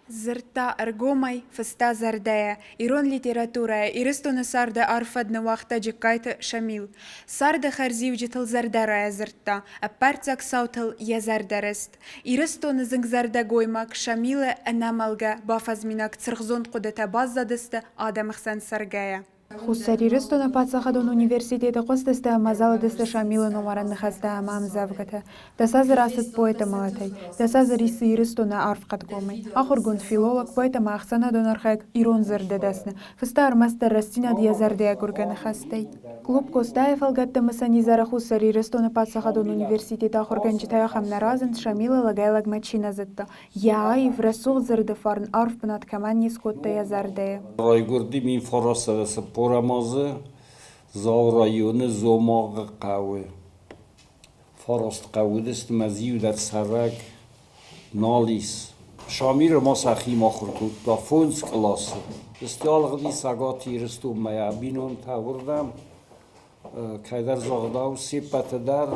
Дзырдта ӕргомӕй, фыста зӕрдӕйӕ. Ирон литературӕйы Ирыстоны царды арф фӕд ныууагъта Джыккайты Шамил. Царды хӕрзиуджытыл зӕрдӕрайӕ дзырдта, ӕппӕрццаг цаутыл йӕ зӕрдӕ рыст. Ирыстоны зынгзӕрдӕ гоймаг Шамилы ӕнӕмӕлгӕ бафӕзминаг цыргъзонд хъуыдытӕ баззадысты адӕмы хсӕн цӕргӕйӕ. Хуссар Ирыстоны паддзахадон университеты хъуыстысты ӕмӕ зӕлыдысты Шамилы номарӕн ныхӕстӕ ӕмӕ ӕмдзӕвгӕтӕ. 10 азы рацыд поэты мӕлӕтӕй, 10 азы риссы Ирыстоны арф хъӕдгомӕй. Ахуыргонд, филолог, поэт ӕмӕ ӕхсӕнадон архайӕг ирон дзырды дӕсны, фыста ӕрмӕстдӕр рӕстдзинад йӕ зӕрдӕйӕ агургӕ ныхӕстӕй. Клуб Къостайы фӕлгӕтты мысӕн изӕры Хуссар Ирыстоны паддзахадон университеты ахуыргӕнджытӕй ахӕм нӕ разынд, Шамилы лӕгӕй-лӕгмӕ чи нӕ зыдта, Йӕ аив, рӕсугъд дзырды фарн арф бынат кӕмӕн не скодта йӕ зӕрдӕйы. Райгуырди 1940 азы Дзауы районы Дзомагъы хъӕуы. Фараст хъӕуы уыдысты ӕмӕ дзы иу дӕр цӕрӕг нал ис. Шамилы ма сӕхимӕ ахуыр кодта фондз къласы. Стӕй алыгъди Цӕгат Ирыстонмӕ йӕ бинонтӕ уырдӕм. Кӕйдӕр загъдау, се ппӕты дӕр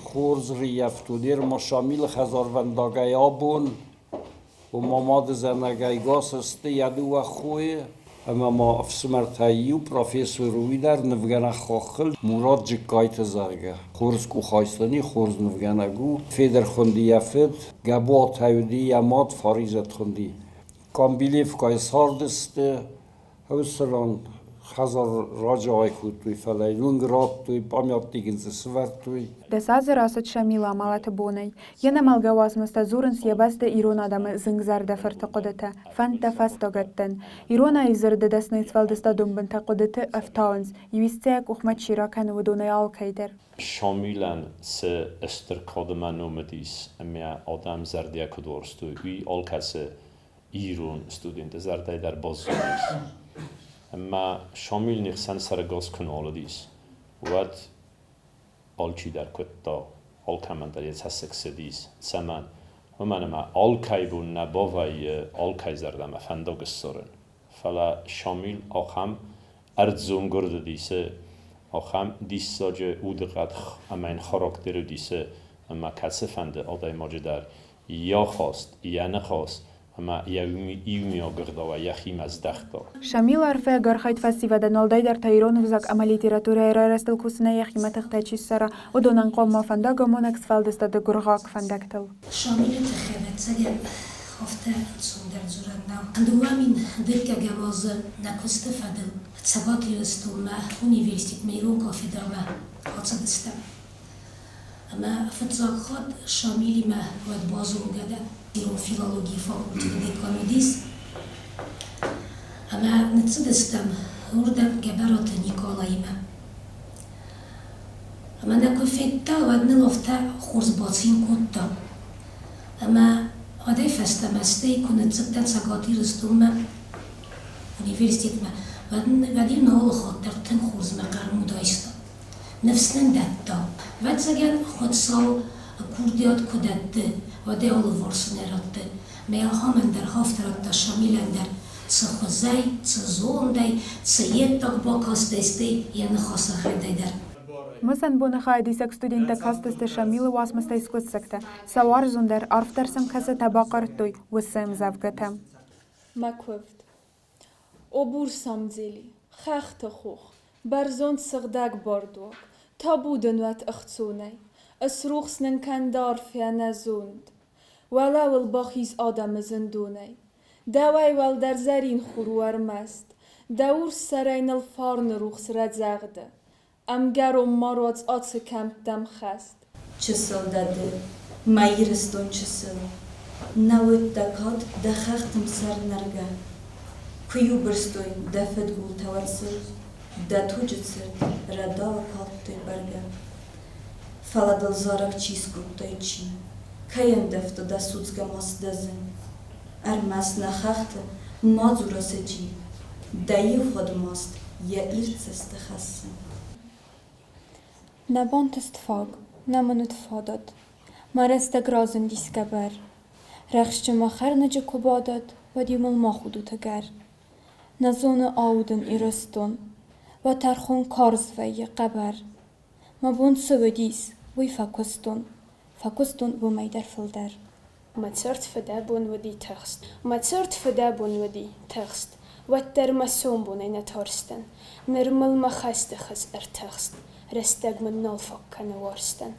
Хорз рыййӕфтон ма Шамилы хӕдзарвӕндагӕй абон, уым ма мады зӕнӕгӕй гас сты йӕ дыууӕ хойы ӕмӕ ма ӕфсымӕртӕй иу профессор, уый дӕр нывгӕнӕг хохыл, Мурат Джыккайты, зӕгъгӕ. Хорз къухайстани, хорз нывгӕнӕг у. Федыр хуынди йӕ фыд, Гӕбуатӕй уыди йӕ мад, Фаризӕт хуынди. Къамбилевкӕйы цардысты, Уыцы ран хӕдзар раджы айкодтой, фӕлӕ йын уынг радтой, памятник ын дзы сӕвӕрдтой. 10 азы рацыд Шамилы амӕлӕты бонӕй. Йе нӕмӕлгӕ уацмыстӕ дзурынц йӕ бӕсты ирон адӕмы зынгзӕрдӕ фырты хъуыдытӕ, фӕндтӕ фӕстагӕттӕн. Ирон аив дзырды дӕсны сфӕлдыстадон бынтӕ хъуыдыты ӕфтауынц, юистӕйӕ къухмӕ чи ракӕны, уыдонӕй алкӕй дӕр. Шамилӕн цы стыр кадимӕ ном уыдис ӕмӕ адӕм зӕрдиаг куыд уарзтой, уый алкӕцы ирон студенты зӕрдӕй дӕр баззадис. Ӕмӕ Шамил не хсӕн сӕрӕгас куы нал уыдис, уӕд алчидӕр куыдта, алкӕмӕн дӕр йӕ цӕссыг цыдис. Цӕмӕн? Уымӕн ӕмӕ алкӕй бон нӕ бавӕййы алкӕй зӕрдӕмӕ фӕндаг ссарын. Фӕлӕ Шамил ахӕм ӕрдзон гуырд уыдис, ахӕм диссаджы удыхъӕд ӕмӕ йын характер уыдис, ӕмӕ кӕцыфӕнды адӕймаджы дӕр йӕ ахаст, йӕ ныхас ӕмӕ йӕ иумиаг ӕгъдауӕй йӕхимӕ здӕхта. Шамил арфӕйаг архайд фӕсивӕдӕн, уӕлдайдӕр та ирон ӕвзаг ӕмӕ литературӕйы райрӕзтыл кусынӕй йӕхимӕ тыхтӕ чи ссара, уыдонӕн хъоммӕ фӕндагамонӕг сфӕлдыстады гуыргъахъ фӕндӕгтыл. Шамилы тыххӕй, ӕвӕццӕгӕн, афтӕ ӕнцондӕр дзурӕн нӕу. 2009 азы нӕ куысты фӕдыл Цӕгат Ирыстонмӕ университетмӕ ирон кафедрӕмӕ ацыдыстӕм. Ӕмӕ фыццаг хатт Шамилимӕ уӕд базонгӕ дӕн. Ирон филологийы факультеты декан уыдис. Ӕмӕ ныццыдыстӕм уырдӕм Гӕбӕраты Никъалаимӕ. Ӕмӕ нӕ куы федта, уӕд ныл афтӕ хорз бацин кодта. Ӕмӕ уӕдӕй фӕстӕмӕ стӕй куы ныццыдтӕн Цӕгат Ирыстонмӕ университетмӕ, уӕд уӕд-иу нӕ алы хатт дӕр тынг хорз мӕ хъӕрмуд айста. Ныфс нын дӕтта. Ӕвӕццӕгӕн, Хуыцау курдиат куы дӕтты, уӕд ӕй алыварсы нӕ ратты. Мӕ ахӕм ӕндӕр афтӕ радта Шамилӕн дӕр, цы хуызӕй, цы зондӕй, цы йе ддаг бакастӕй, стӕй йӕ ныхасархайдӕй дӕр. Мысӕн боны хайадисӕг студенттӕ кастысты Шамилы уацмыстӕй скъуыддзӕгтӕ, сӕ уарзондӕр, арфдӕр сӕм кӕцытӕ бахъардтой, уыцы ӕмдзӕвгӕтӕ. Мӕ куывд. О Бурсамдзели, хӕхты хох, бӕрзонд сыгъдӕг бардуаг, табу дын уӕд ӕхцонӕй, ысрухс нын кӕн дӕ арфӕ нӕ зонд. Уӕлӕуыл бахиз адӕмы зындонӕй. Дӕуӕй уӕлдӕр зӕрин хур у ӕрмӕст, дӕ урс сӕрӕй ныл фарны рухс рӕдзӕгъды. Ӕмгӕрон ма руадз ацы кӕмттӕм хӕст. Чысыл дӕ ды, мӕ Ирыстон чысыл, Нӕ уыд дӕ кад дӕ хӕхты мсӕр нӕргӕ. Куы-иу бырстой дӕ фыдгултӕ уӕд сыл, Дӕ туджы цырт рӕдауы калдтой бӕргӕ. Фӕлӕ дыл зарӕг чи скодтой, чи? Кӕй ӕндӕвта дӕ судзгӕ маст дӕ зын? Ӕрмӕст нӕ хӕхты ма дзура сыджи, Дӕ ивгъуыд маст йӕ ирд цӕсты хӕссы. Нӕ бантыст фаг, нӕ мын уыд фадат. Мӕ рӕстӕг разындис гӕбӕр. Рӕхджы мӕ хӕрнӕджы куы бадат, уӕд-иу мыл ма худут ӕгӕр. Нӕ зоны аудын Ирыстон. Уӕ тӕрхон карз вӕййы, хъӕбӕр. Мӕ бон цы уыдис, уый фӕкуыстон. Фӕкуыстон уымӕй дӕр фылдӕр. Мӕ цард фыдӕбон уыди тыхст. Мӕ цард фыдӕбон уыди, тыхст. Уӕддӕр мӕ сомбонӕй нӕ тарстӕн. Ныр мыл мӕ хӕсты хыз ӕртыхст. Рӕстӕг мын нал фаг кӕны уарзтӕн.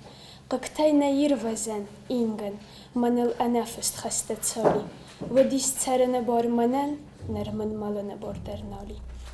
Хъыгтӕй нӕ ирвӕзӕн, ингӕн, Мӕныл ӕнӕфыст хӕстӕ цали. Уыдис цӕрыны бар мӕнӕн, Ныр мын мӕлыны бар дӕр нал и.